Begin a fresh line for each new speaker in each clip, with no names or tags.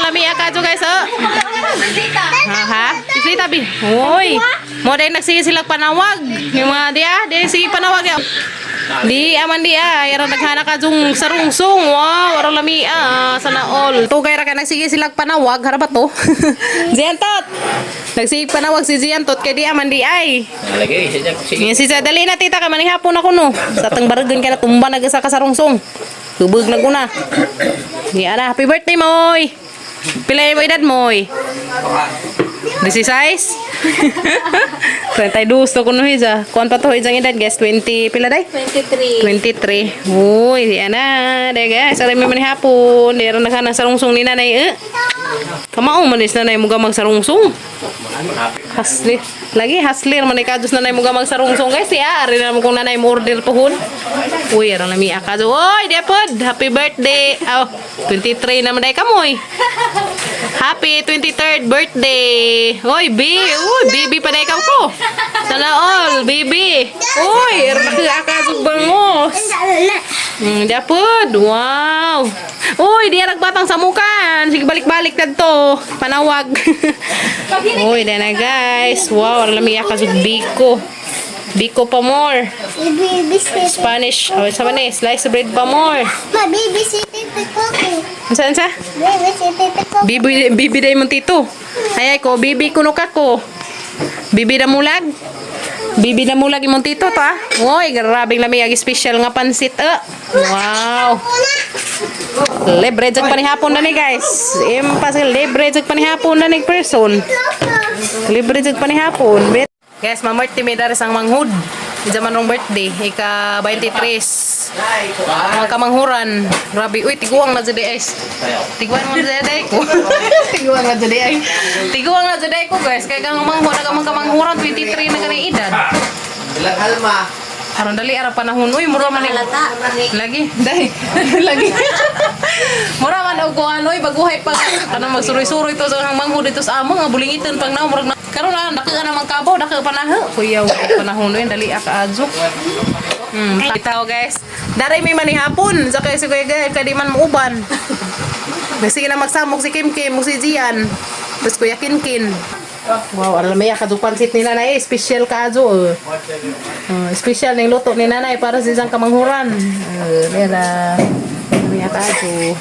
lami ka guys, oh. Ha ha? Isli tabi. Uy. Mo dai nagsige sila panawag. Yung mga diya, di sige panawag ya. Di aman di ah, ara naghana ka jung sarungsong. Wow, ara lami ah, sana all. Tugay ra ka nagsige sila panawag, hara ba to? Ziantot. Nagsige panawag si Ziantot kay di aman di ay.
Lagi, sige. Sige.
Nga si sa dali na, tita, ka manihapon ako no. Sa tang baragan ka na tumba na sa kasarungsong. Hubog na guna. Di ana, happy birthday, Moy. Pila mo edad, Moy? 16? 32 to kuno hija. Kuan pa to hijang edad, guys, 20 pila day?
23.
23. Uy, di ana, di guys, aray may manihapon. Di ra naghanang sarungsong ni nanay eh. Kamao man is nanay mo ga magsarungsong. Hasli. Lagi haslir man ikadus nanay mo ga magsarungsong, guys. Ya, ari na mo kung nanay mo order pohon. Uy, aron lami akado. Oy, di pod. Happy birthday. Oh, 23 naman day kamoy. Happy 23rd birthday. Oy, B. Uy, baby pa day ka ko. Sana all, baby. Uy, aron na akadus bangos. Dapod. Wow. Uy, di batang sa mukan. Sige, balik-balik na to. Panawag. Uy, di na guys. Wow, alam niya kasug biko. Biko pa more. Spanish. Oh, sa man eh, slice bread pa more.
Ma, babysitter te koko.
Saan sa?
Babysitter te koko.
Bibi, bibi day mong tito. Ay, ay ko, bibi kuno ka ko. Bibi na mulag. Bibi na mulag imong tito to ah. Uy, grabing lami ag special nga pansit eh. Wow. Libre jag panihapon na ni guys. Impas libre jag panihapon na ni person. Libre jag panihapon. Bet. Guys, mamert mi dari sang manghud. Diyan man rong birthday, ika 23. Mga kamanghuran. Grabe, uy, tiguang na jud guys. Tiguang na jud ay ko. Tiguang na jud ay. Tiguang na jud ay ko, guys. Kay kang manghud ka mga kamanghuran 23 na kanang edad.
Ilang alma.
Aron dali ara panahon uy, mura man ni
Halata.
Lagi, dai. Lagi. Mura man og kuan oy, baguhay pa kanang magsuroy-suroy to sa hang manghud dito sa among nga bulingiton pang naong murag na karon na dako na man kabaw, dako panaho. Kuyaw panahon oy, dali ka adjok. Bitaw guys. Daray may manihapon sa kay si Kuya Gael kay di man muuban. Sige na magsamok si Kim Kim, si Gian. Tapos Kuya Kinkin. Wow, alam mo ya, kadto pansit ni nanay, special ka oh. Special ning luto ni nanay para sa isang kamanghuran. Nila. May kadto.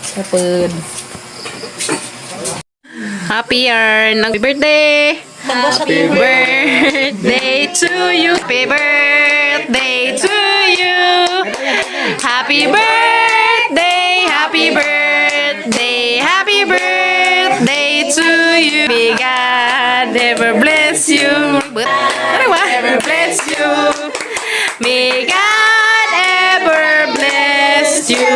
Sapod. Happy yarn. Happy birthday! Happy birthday to you. Happy birthday to you. Happy birthday, happy birthday, happy birthday to you. May God ever bless you. Ano ba? Ever bless you. May God ever bless you.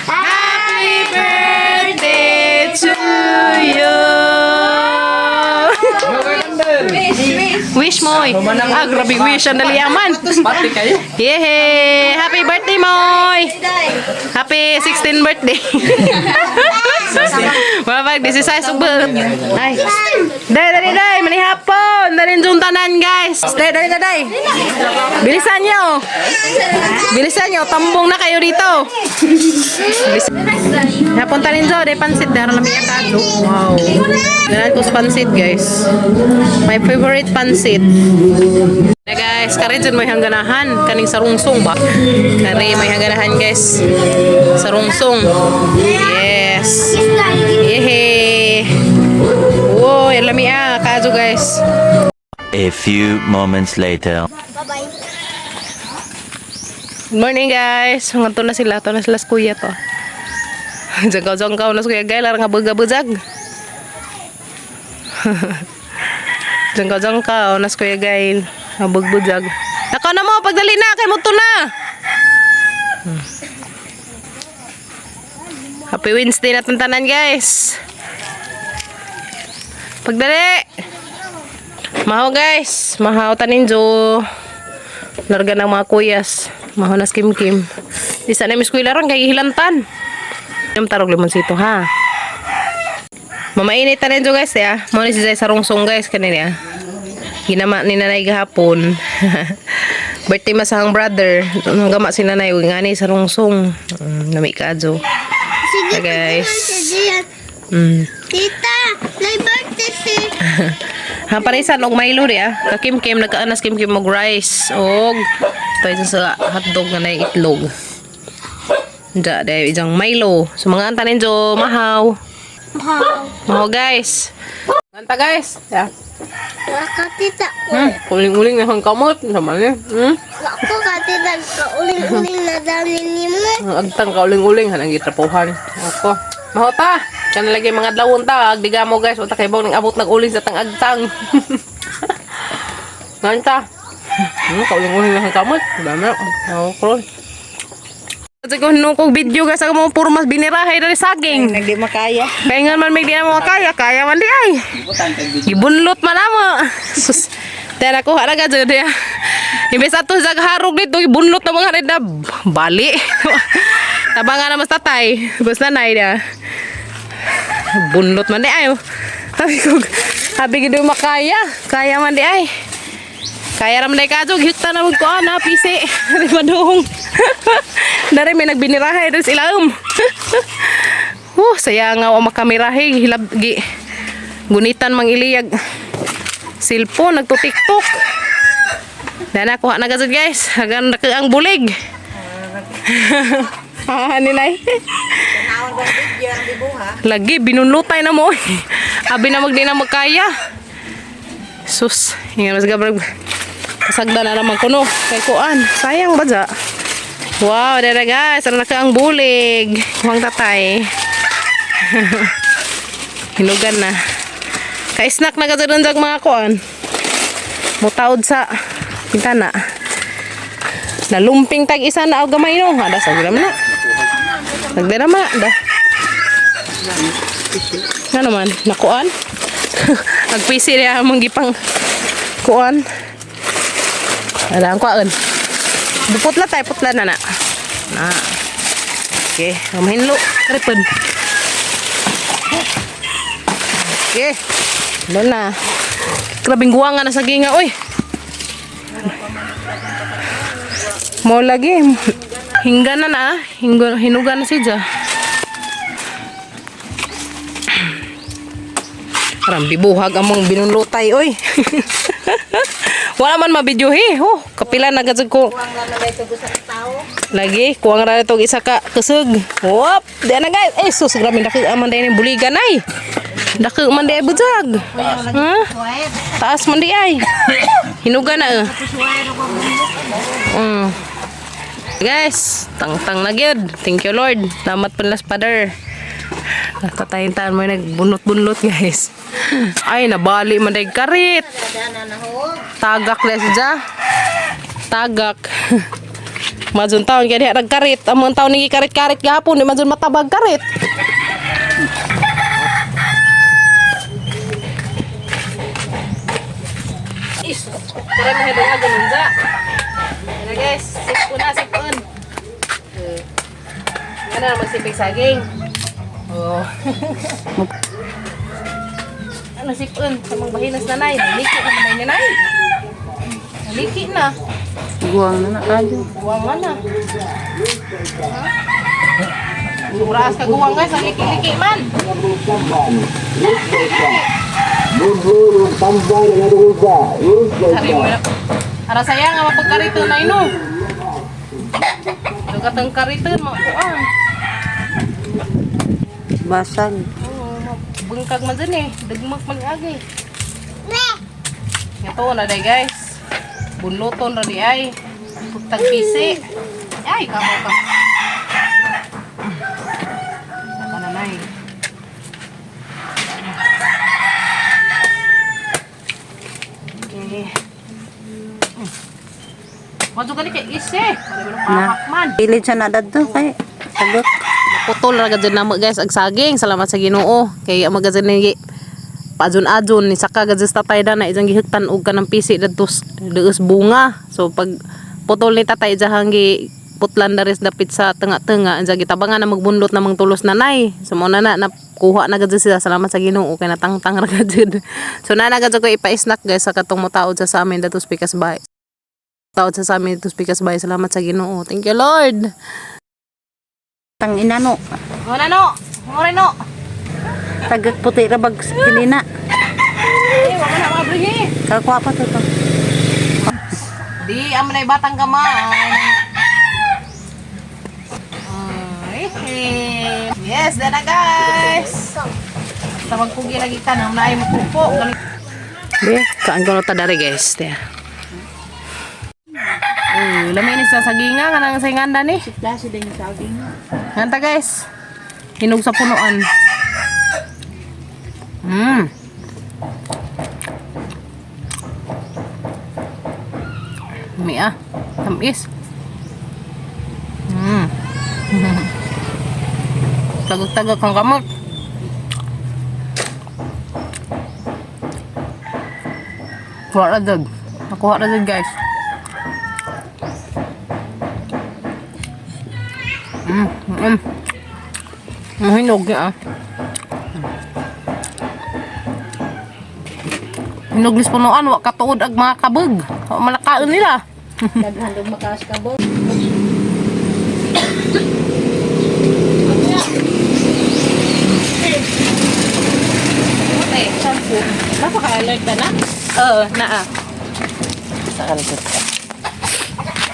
Happy birthday to you. Wish mo. Ah, grabe wish. Ang dali aman.
Pati kayo.
Yehey! Happy birthday, Moy! Happy 16th birthday! Babag, this is size of birth. Ay. Dai, dali, dai! Manihapon! Dali yung tanan, guys! Dai, dali, dai, dai! Bilisan nyo! Bilisan nyo! Tambong na kayo dito! Bilis. Hapon tanin jo, dai pansit. Dara lami akado. Wow. Dalan ko sa pansit, guys. My favorite pansit. Na guys, kare dyan may hangganahan. Kaning sarungsong ba? Kare may hangganahan, guys. Sarungsong. Yes. Yehey. Wow, lami ah. Kaso guys.
A few moments later.
Bye-bye.
Good morning, guys. Ngadto na sila. To na sila sa kuya to. Jangkaw-jangkaw na sa kuya guys. Larang nga buzag. Jangkaw-jangkaw na sa kuya Gail. Habag-buzag. Nakaw na mo. Pagdali na. Kay mo to na. Happy Wednesday na tantanan, guys. Pagdali. Mahaw guys. Mahaw taninjo. Larga ng mga kuyas. Mahaw na Kim Kim. Isa na mis kuya larang kay hilantan. Yung tarog limonsito ha. Mamainit taninjo guys ya. Mo ni si Zay sarungsong guys kanina. Ginama ni nanay gahapon. Birthday masahang brother. Nang gama si nanay ug ngani sarungsong. Nami kaadyo. Hey, guys.
Si Gian. Tita, may birthday si.
Ha, parisan og Milo ri ah. Kakimkim nagkaanas kimkim og rice og ito isa sa hotdog nga nay itlog. Da, dahil isang Milo. So mga anta ninyo, mahaw.
Wow.
Mahaw, guys. Anta, guys. Yeah.
Waka tita.
Uling-uling na kang kamot. Sama niya.
Wako ka tita. Kauling-uling na dami ni mo.
Ang agtang kauling-uling hanang gitrapuhan. Ako. Mahaw ta. Kana lagi mga adlawon ta. Agdiga mo, guys. Wata kay bang abot nag uling sa tang agtang. Nganta. Kauling-uling na kang kamot. Dami. Ako kron. Kasi kung nung kong video, guys, ako mo puro mas binirahay dari saging.
Nagdi makaya.
Kaya nga man may di na mo kaya, kaya man di ay. Gibunlot man amo. Sus. Tera ko haraga jud ya. Imbes ato sa harog dito gibunlot na mga na bali. Tabangan na mas tatay. Basta nay na. Bunlot man di ay. Sabi ko, sabi ko di makaya. Kaya man di ay. Kaya ra man di kadyo, hikta na mag ko ana pisi. Di madung. Dare may nagbinirahay diri sa ilawom. Saya nga wa makamirahe hilab gi gunitan mang iliyag cellphone nagto TikTok. Dana kuha na gazud, guys. Hagan na ang bulig. Ah, nilay. Lagi binunlutay na mo. Abi na magdi na magkaya. Sus, ingan mas gabrag. Kasagda na naman kuno kay kuan. Sayang ba ja? Wow, dara guys, ano na ka ang bulig. Kuhang tatay. Hinugan na. Ka-snack na kasi jag mga kuan. Mutaod sa pintana. Nalumping tag isa na og gamay no. Ada sa gila man na. Nagdara man na. Da. Ano man, nakuan? Nagpisi niya among gipang kuan. Ada ang kuan. Putla tayo, putla na na. Na. Okay, mahinlo. Ripon. Okay. Doon na. Grabing guwanga na sa ginga, oy. Mo lagi. Hingga na na. Hingga, hinuga na siya. Parang bibuhag among binunlutay, oy. Wala man mabidyohe. Oh, kapila na gazag ko. Lagi, kuwang ra itong isa ka kusog. Wop, di na guys. Eh, sus, grabe daki man day ni buligan ay. Daki man day bujag. Ha? Taas man di ay. Hinuga na eh. Guys, tangtang na gyud. Thank you, Lord. Salamat panlas Father. Tatayin-tahan mo yung nagbunot-bunot, guys. Ay, nabali man day karit. Tagak na siya. Tagak. Majun taon kaya diha nagkarit. Ang mga taon ni karit-karit gahapon, di majun matabag karit. Is, tara na hidong agon unja. Tara guys, sipon na sipon. Eh. Ano na magsipig saging? Oh. Ano sipon sa mga bahinas nanay? Naliki na man nanay. Naliki na.
Guwang na na kayo.
Guwang na. Suraas ka guwang guys, ang liki-liki man. Sari mo na. Ara saya nga mapagkarito na ino. Dugatang karito mo kuan.
Basag.
Oo, bungkag man dun eh. Dagmak man agi. Ito na day guys. Bunluton ra di ay. Putag pisi. Ay, kamo ka. Ako na nay. Okay. Wadyo gani kay ise.
Na.
Man.
Pilit siya na dadto kay sagot.
Putol ra gud namo guys ag saging. Salamat sa Ginoo. Kay ang magazin ni paadjon-adjon ni saka gud sa tatay da na isang gihigtan og kanang pisi dadto deus bunga. So pag putol ni tatay diyahang gi putlan daris dapit sa tenga-tenga ansa gitabangan na magbunlot na mangtulos nanay. So mo na na nakuha na gud sila, salamat sa Ginoo kay natangtang ra gud. So na na gud ko ipa-snack guys sa katong motaod sa amin datos pikas bay. Taod sa amin datos pikas bay. Salamat sa Ginoo. Thank you, Lord.
Batang inano.
Oh, nano. Moreno.
Tagak puti ra bag kinina.
Eh, wala na mga bringi.
Kakuha pa to to.
Di, amo na batang kamay. Ay, eh. Yes, dana guys. Sa magpugi lagi ka nang naay mo pupo. Be, kaan ko na ta dari guys. Tiya. Uy, lami ni sa saginga kanang sa inganda ni.
Klase din yung saging.
Nganta guys. Hinog sa punuan. Mia. Tamis. Tagag-tagag kang kamot. Kuha ra dog. Nakuha ra dog guys. Ang hinog niya ah. Hinog nis punuan, wa katuod ag mga kabog. Wa malakaon nila.
Daghan og makaas ka bo.
Okay, shampoo. Napaka-alert na na? Oo, naa.
Sa kalsot.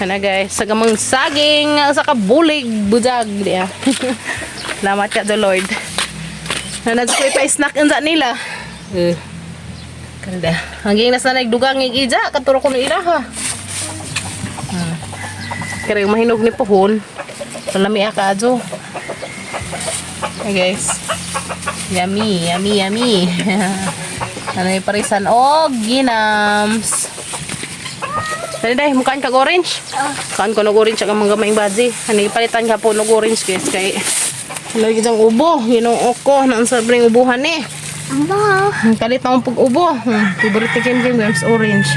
Kana guys, sa gamang saging, sa kabulig, budag diya. Salamat ka the Lord. Nanad ko ipa-snack unsa nila. Eh. Kanda. Hanggang nasa nagdugang ng ija, katuro ko ng ila ha. Kaya yung mahinog ni puhon. Malami ka adyo. Hey guys. Yummy, yummy, yummy. Ano yung parisan? Oh, ginams. Dali dahil, mukhaan kag orange. Kaan ko nog orange ang mga maing baji. Ano palitan ka po nog orange guys kay ano yung ubo, ginoo ko nang sabreng ubuhan eh.
Amba.
Ang kalit na akong pag-ubo. Favorite ni Kim Kim guys, orange.